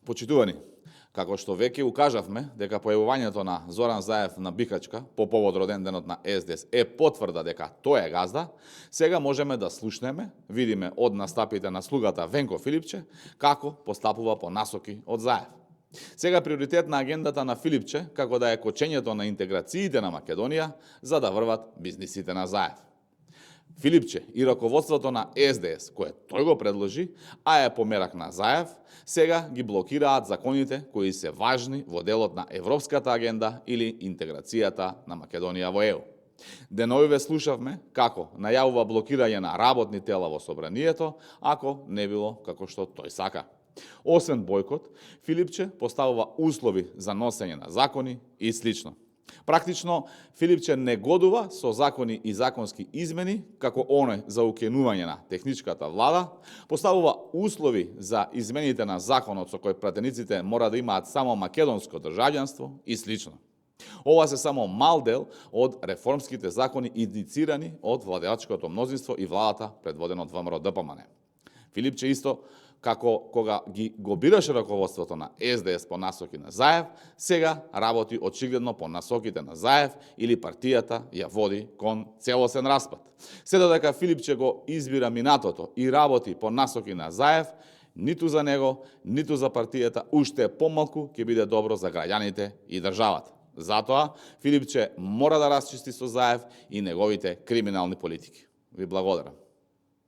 Почитувани, како што веќе укажавме дека појавувањето на Зоран Заев на Бикачка по повод роден денот на СДС е потврда дека тој е газда, сега можеме да слушнеме, видиме од настапите на слугата Венко Филипче, како постапува по насоки од Заев. Сега приоритет на агендата на Филипче како да е кочењето на интеграциите на Македонија за да врват бизнисите на Заев. Филипче и раководството на СДС, кое тој го предложи, а е померак на Заев, сега ги блокираат законите кои се важни во делот на Европската агенда или интеграцијата на Македонија во ЕУ. Деновиве слушавме како најавува блокирање на работни тела во собранието, ако не било како што тој сака. Освен бојкот, Филипче поставува услови за носење на закони и слично. Практично, Филипче не годува со закони и законски измени, како оној за укинување на техничката влада, поставува услови за измените на законот со кој пратениците мора да имаат само македонско државјанство и слично. Ова се само мал дел од реформските закони иницирани од владеачкото мнозинство и владата предводена од ВМРО-ДПМН. Филипче исто, како кога го бираше раководството на СДС по насоки на Заев, сега работи очигледно по насоките на Заев или партијата ја води кон целосен распад. Се додека Филипче го избира минатото и работи по насоки на Заев, ниту за него, ниту за партијата уште помалку ќе биде добро за граѓаните и државата. Затоа Филипче мора да расчисти со Заев и неговите криминални политики. Ви благодарам.